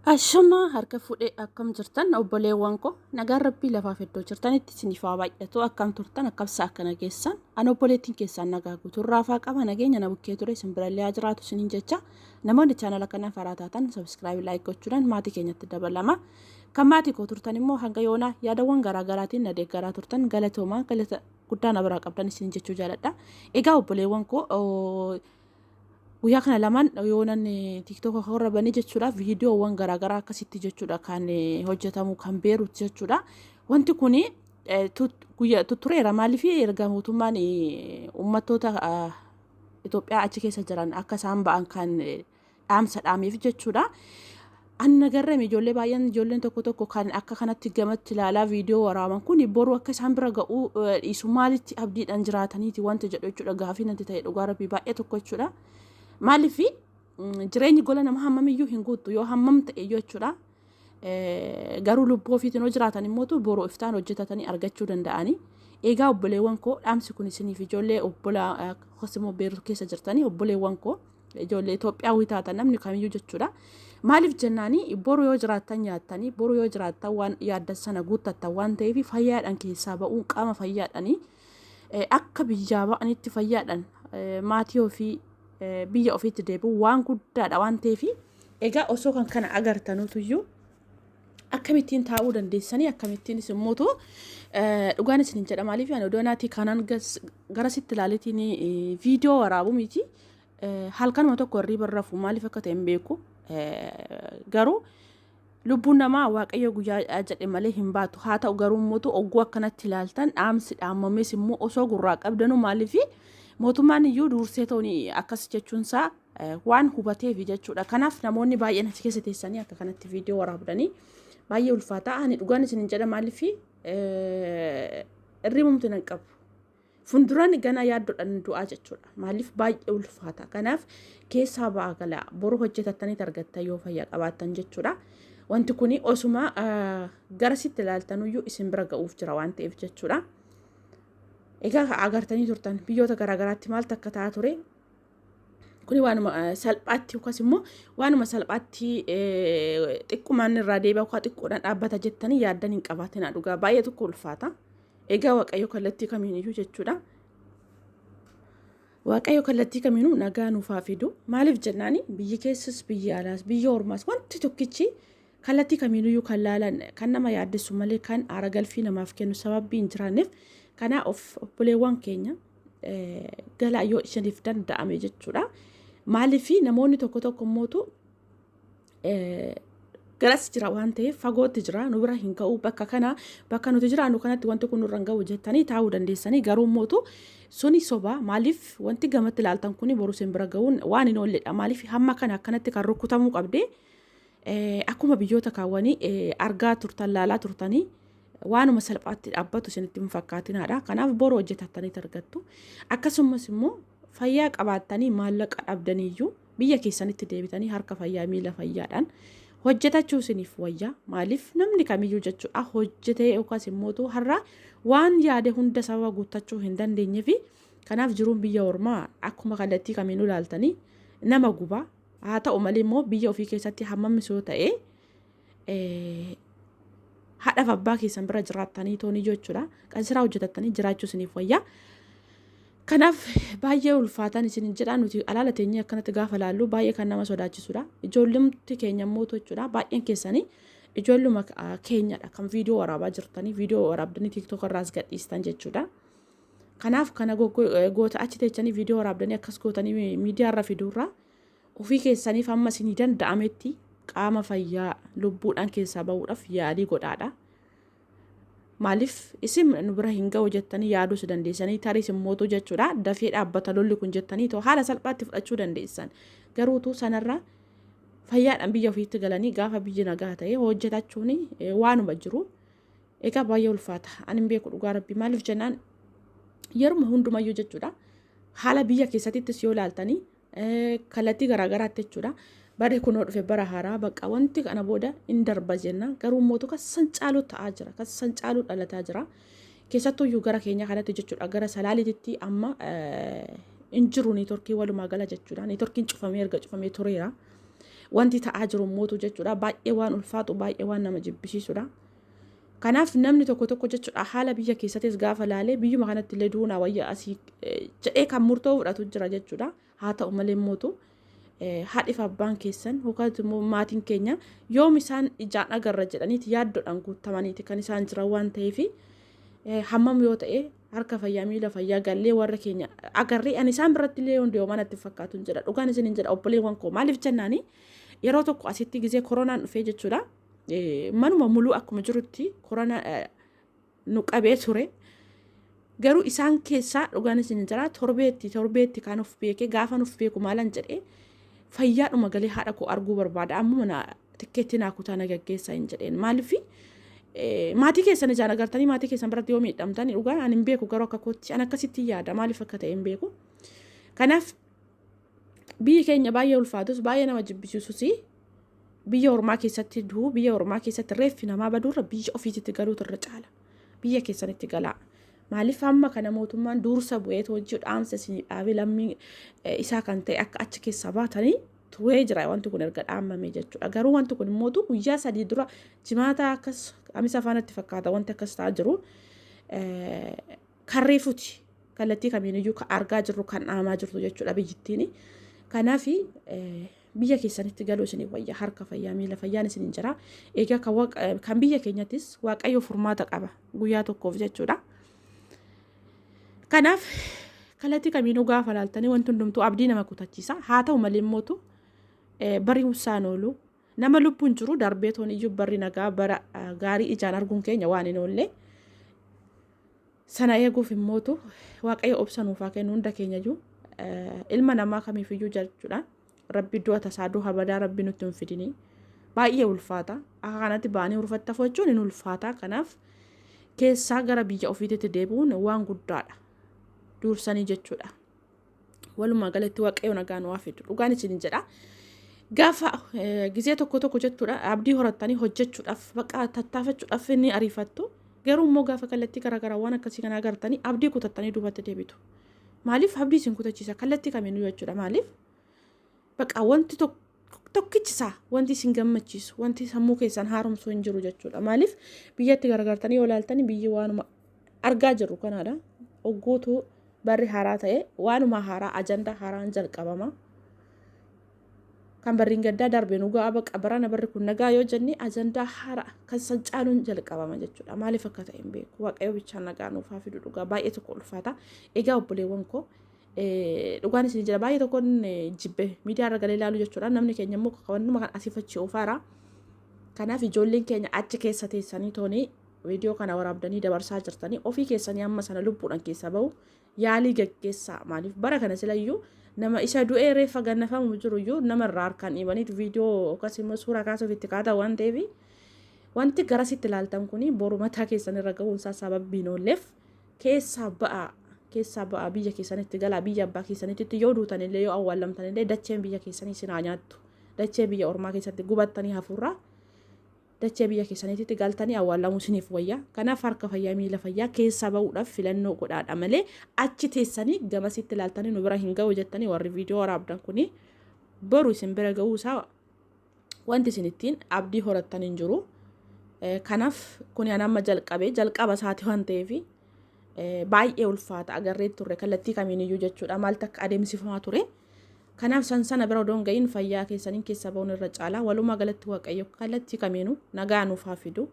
Ashama harka fuudhee akkam jirtan obboleewwan koo, nagaan Rabbii lafaaf iddoo jirtanitti isiniif haa baay'atu. Akkam turtan, akkam sa'a kana keessan? Ani obboleettiin keessan nagaa guutuu raafaa qaba. Nageenya na bukkee ture isin birallee haa jiraatu isiniin jecha, namoonni chaanala kanaaf haaraa taatan subscribe, like gochuudhaan maatii keenyatti dabalama. Kan maatii koo turtan immoo hanga yoonaa yaadawwan garaa garaatiin na deeggaraa turtan, galatoomaa, galata guddaa na biraa qabdan isiniin jechuu jaaladha. Egaa obboleewwan koo, guyyaa kana lamaan yoonan TikTok warra banee jechuudha, viidiyoowwan garaagaraa akkasitti jechuudha kan hojjetamu kan Beerut jechuudha. Wanti kuni guyyaa tuttureera. Maaliif? Erga mootummaan uummattoota Itoophiyaa achi keessa jiran akka isaan ba'an kan dhaamsa dhaameef jechuudha. Anna garrame ijoollee baay'een, ijoolleen tokko tokko kan akka kanatti gamatti ilaalaa viidiyoo waraaban kun boru akka isaan bira ga'uu dhiisu maalitti abdiidhaan jiraataniiti wanta jedhu jechuudha, gaafii natti ta'e dhugaa Rabbii baay'ee tokko jechuudha. Maaliif? Jireenyi gola nama hammamiyyuu hin guuttu yoo hammam ta'e jechuudha. Garuu lubbuu ofiitiin yoo jiraatan immoo boru iftaan hojjetatanii argachuu danda'anii. Egaa obboleewwan koo, dhaamsi kun isiniif, ijoollee obbolaa akkasumas Beerut keessa jirtanii, obboleewwan koo, ijoollee Itoophiyaawii taatan, namni kamiyyuu jechuudha. Maaliif jennaani, boru yoo jiraattan nyaattanii, boru yoo jiraattan waan yaaddan sana guuttattan waan ta'eef, fayyaadhaan keessaa ba'uun, qaama fayyaadhaanii akka biyyaa ba'anitti fayyaadhaan maatii ofii biyya ofiitti deebi'u waan guddaadha waan ta'eef, egaa osoo kan kana agartanuutuyyuu akkamittiin taa'uu dandeessanii? Akkamittiinis immoo dhugaan isin jedha, maaliif ani odoo naatii kanaan garasitti ilaaleetiin viidiyoo waraabu miti, halkanuma tokko hirriiba rafu. Maaliif akka ta'e hin beeku, garuu lubbuun namaa Waaqayyo guyyaa jedhe malee hin baatu. Haa ta'u garuu immoo ogguu akkanatti ilaaltan, dhaamsi dhaamames immoo osoo gurraa qabdanu, maaliif mootummaan iyyuu dursee ta'uun akkas jechuunsaa waan hubateef jechuudha. Kanaaf namoonni baay'een achi keessa teessanii akka kanatti viidiyoo waraabdanii baay'ee ulfaata. Ani dhugaan isin jedha, maaliif hirribumti nan qabu. Fuulduraan gana yaaddoodhaan du'aa jechuudha. Maaliif? Baay'ee ulfaata. Kanaaf keessaa ba'aa galaa, boru hojjetattanii argattan yoo fayyaa qabaattan jechuudha. Wanti kun osuma garasitti ilaaltanuyyuu isin bira ga'uuf jira waan ta'eef jechuudha. Egaa agartanii turtan biyyoota garaagaraatti maaltu akka ta'aa ture. Kuni waanuma salphaatti yookaas immoo waanuma salphaatti xiqqumaan irraa deebi'a yookaan xiqqoodhaan dhaabbata jettanii yaaddan hin qabaatina, dhugaa baay'ee tokko ulfaata. Egaa Waaqayyo kallattii kamiiniyyuu jechuudha. Waaqayyo kallattii kamiinuu nagaa nuuf haa fidu. Maaliif jennaani, biyyi keessas, biyyi alaas, biyya ormaas wanti tokkichi kallattii kamiiniyyuu kan laalan kan nama yaaddessu malee kan aara galfii namaaf kennu sababii hin jiraanneef, kanaa of obboleewwan keenya galaa yoo isiniif danda'ame jechuudha. Maaliif namoonni tokko tokko immootu garas jira waan ta'eef, fagootti jira, nu bira hin ga'u, bakka kana, bakka nuti jiraannu kanatti wanti kun nurra hin ga'u jettanii taa'uu dandeessanii, garuu immootu suni soba. Maaliif? Wanti gamatti ilaaltan kuni boru isin bira ga'uun waan hin oolledha. Maaliif hamma kana akkanatti kan rukutamuu qabdee akkuma biyyoota kaawwanii argaa turtan, laalaa turtanii, waanuma salphaatti dhaabbatu isinitti hin fakkaatinaadha. Kanaaf boru hojjetattanii argattu. Akkasumas immoo fayyaa qabaattanii maallaqa dhabdaniiyyuu biyya keessanitti deebitanii harka fayyaa miila fayyaadhaan hojjetachuu isiniif wayya. Maaliif? Namni kamiyyuu jechuudha hojjetee yookaas immoo har'a waan yaade hunda sababa guuttachuu hin dandeenye fi kanaaf jiruun biyya ormaa akkuma kallattii kamiinuu ilaaltanii nama guba. Haa ta'u malee immoo biyya ofii keessatti hammam yoo ta'e haadhaaf abbaa keessan bira jiraattanii toonii jechuudha. Kan siraa hojjetattanii jiraachuu isiniif wayya. Kanaaf baay'ee ulfaatan isin jedha, nuti alaala teenyee akkanatti gaafa laallu baay'ee kan nama sodaachisudha. Ijoollumti keenya immoo jechuudha, baay'een keessanii ijoolluma keenyadha kan viidiyoo waraabaa jirtanii, viidiyoo waraabdanii TikTok irraas gadhiistan jechuudha. Kanaaf kana goota achi teechanii viidiyoo waraabdanii akkas gootanii miidiyaa irra fiduurraa, ofii keessaniif hamma isinii danda'ametti qaama fayyaa lubbuudhaan keessaa bahuudhaaf yaalii godhaadha. Maaliif? Isin nu bira hin ga'u jettanii yaaduu si dandeessanii, tariis immootu jechuudha dafee dhaabbata lolli kun jettanii too haala salphaatti fudhachuu dandeessan. Garuutu sanarra fayyaadhaan biyya ofiitti galanii gaafa biyyi nagaa ta'e hojjetachuun waanuma jiru. Egaa baay'ee ulfaata. Ani hin beeku dhugaa Rabbii. Maaliif jennaan, yeruma hundumayyuu jechuudha haala biyya keessattis yoo ilaaltanii kallattii garaagaraatti jechuudha. Barri kunoo dhufe, bara haaraa, bakka wanti kana booda hin darba jenna. Garuu immoo kan san caalu ta'aa jira. Kan san caalu dhalataa jira. Keessattuyyuu gara keenya kanatti jechuudha. Gara Salaaliitti amma hin jiru networkii walumaa gala jechuudha. Networkiin cufamee erga cufamee tureera. Wanti ta'aa jiru mootu jechuudha baay'ee waan ulfaatu, baay'ee waan nama jibbisiisudha. Kanaaf namni tokko tokko jechuudha haala biyya keessattis gaafa laalee biyyuma kanatti illee duunaa wayya asii jedhee kan murtoo fudhatu jira jechuudha. Haa ta'u malee mootu haadhiif abbaan keessan yookaan immoo maatiin keenya yoom isaan ijaan agarra jedhaniiti yaaddoodhaan guutamaniiti kan isaan jiran waan ta'eef, hammam yoo ta'e harka fayyaa miila fayyaa gallee warra keenya agarree ani isaan biratti illee hundi yoo manatti fakkaatu hin jedha. Dhugaan isin hin jedha, obboleewwan koo. Maaliif jennaani, yeroo tokko asitti gizee koronaan dhufee jechuudha, manuma muluu akkuma jirutti koronaa nu qabee ture. Garuu isaan keessaa, dhugaan isin hin jira, torbeetti torbeetti kan of beekee gaafa of beeku maalan jedhee, fayyaadhuma galee haadha koo arguu barbaada, ammuma na tikkeetti naa kutaa na gaggeessaa hin jedheen. Maaliif, maatii keessan ijaan agartanii maatii keessan biratti yoo miidhamtan, dhugaa ani hin beeku, garuu akka kootti ani akkasitti yaada, maaliif akka ta'e hin beeku. Kanaaf biyyi keenya baay'ee ulfaatus, baay'ee nama jibbisiisus, biyya ormaa keessatti du'u, biyya ormaa keessatti reeffi namaa baduurra biyya ofiititti galuutu irra caala. Biyya keessanitti galaa. Maaliif, hamma kana mootummaan dursa bu'ee hojii dhaamsa isinii dhaabee lammii isaa kan ta'e akka achi keessaa baatanii turee jira wanti kun erga dhaamame jechuudha. Garuu wanti kun immoo guyyaa 3 dura, jimaata akkas kamisa afaanatti fakkaata, wanti akkas ta'aa jiru karreefuti kallattii kamiiniyyuu kan argaa jirru, kan dhaamaa jirtu jechuudha biyyittiin. Kanaaf biyya keessanitti galuu isinii wayya, harka fayyaa miila fayyaan isiniin jira. Egaa kan biyya keenyattis Waaqayyo furmaata qaba guyyaa tokkoof jechuudha. Kanaaf kallattii kamiinuu gaafa laaltanii wanti hundumtuu abdii nama kutachiisa. Haa ta'u malee immootu bari hussaan oolu, nama lubbuun jiru darbee toon iyyuu barri nagaa, bara gaarii ijaan arguun keenya waan hin oolle. Sana eeguuf immootu Waaqayyo obsa nuufaa kennu hunda keenya iyyuu, ilma namaa kamiifiyyuu jechuudha. Rabbi du'a tasaa, du'a badaa rabbi nutti hin fidini. Baay'ee ulfaata. Akka kanatti ba'anii urfattafachuun hin ulfaata. Kanaaf keessaa gara biyya ofiitti deebi'uun waan guddaadha. Dursanii jechuudha. Walumaa galatti Waaqayyo nagaa nu haa fidu. Dhugaan isin jedha. Gaafa gizee tokko tokko jechuudha abdii horattanii hojjechuudhaaf baqa tattaafachuudhaaf ni ariifattu. Garuu immoo gaafa kallattii garaagaraa waan akkasii kana agartanii abdii kutattanii duubatti deebitu. Maaliif abdii isin kutachiisa kallattii kamiinuu jechuudha. Maaliif, baqa wanti tokkichisaa, wanti isin gammachiisu, wanti sammuu keessan haaromsuu hin jiru jechuudha. Maaliif, biyyatti garagartanii yoo ilaaltanii biyyi waanuma argaa jirru kanaadha. Ogguutu barri haaraa ta'e waanuma haaraa, ajandaa haaraan jalqabama. Kan barriin gaddaa darbe nu ga'a, baqa barana barri kun nagaa yoo jenne, ajandaa haaraa kan san caaluun jalqabama jechuudha. Maaliif akka ta'e hin beeku. Waaqayyo bichaan nagaa nuuf haa fidu, dhugaa baay'ee tokko ulfaata. Egaa obboleewwan koo, dhugaan isin jira, baay'ee tokkoon jibbe miidiyaa irra galee ilaalu jechuudha. Namni keenya immoo wannuma kan asii fachi oofaara. Kanaaf ijoolleen keenya achi keessa teessanii toonii viidiyoo kana waraabdanii dabarsaa jirtanii, ofii keessanii amma sana lubbuudhaan keessa bahu yaalii gaggeessaa. Maaliif, bara kana silayyuu nama isa du'ee reeffa gannafamu jiru iyyuu nama irraa harkaan dhiibaniit viidiyoo yookaas immoo suuraa kaasuuf itti kaatan waan ta'eef, wanti garasitti ilaaltan kuni boru mataa keessan irra gahuunsaa sababiin oolleef keessaa ba'aa, keessaa ba'aa, biyya keessanitti galaa. Biyya abbaa keessanitti yoo duutan illee, yoo awwaallamtan illee, dacheen biyya keessanii isin haa nyaattu. Dachee biyya ormaa keessatti gubattanii hafuurraa dachee biyya keessaniitti galtanii awwaalamuu isiniif wayya. Kanaaf harka fayyaa miila fayyaa keessaa bahuudhaaf filannoo godhaadha malee, achi teessanii gamasitti ilaaltanii nu bira hin ga'u jettanii warri viidiyoo waraabdan kuni boru isin bira ga'uu isaa wanti isin ittiin abdii horattan hin jiru. Kanaaf kuni an amma jalqabe jalqaba isaati waan ta'eef baay'ee ulfaata. Agarree turre kallattii kamiiniyyuu jechuudha maaltu akka adeemsifamaa ture. Kanaaf san sana bira odoon ga'iin fayyaa keessaniin keessa ba'uun irra caala. Walumaa galatti Waaqayyo kallattii kamiinuu nagaa nuuf haa fidu.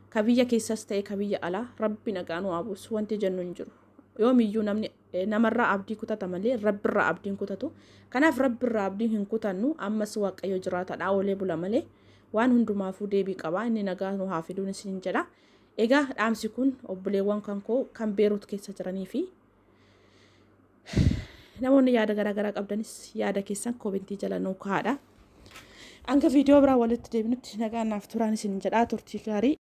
Ka biyya keessas ta'e ka biyya alaa Rabbi nagaa nu haa buusu, wanti jennu hin jiru. Yoomiyyuu namni namarraa abdii kutata malee Rabbirraa abdiin kutatu. Kanaaf Rabbirraa abdii hin kutannu. Ammas Waaqayyo jiraatadha, oolee bula malee waan hundumaafuu deebii qaba. Inni nagaa nu haa fiduun isin jedha. Egaa dhaamsi kun obboleewwan kan koo kan Beerut keessa jiranii fi namoonni yaada garaagaraa qabdanis yaada keessan koomentii jala nuu kaa'adha. Hanga viidiyoo biraa walitti deebinutti nagaan naaf turaan isin jedhaa, turtii gaarii.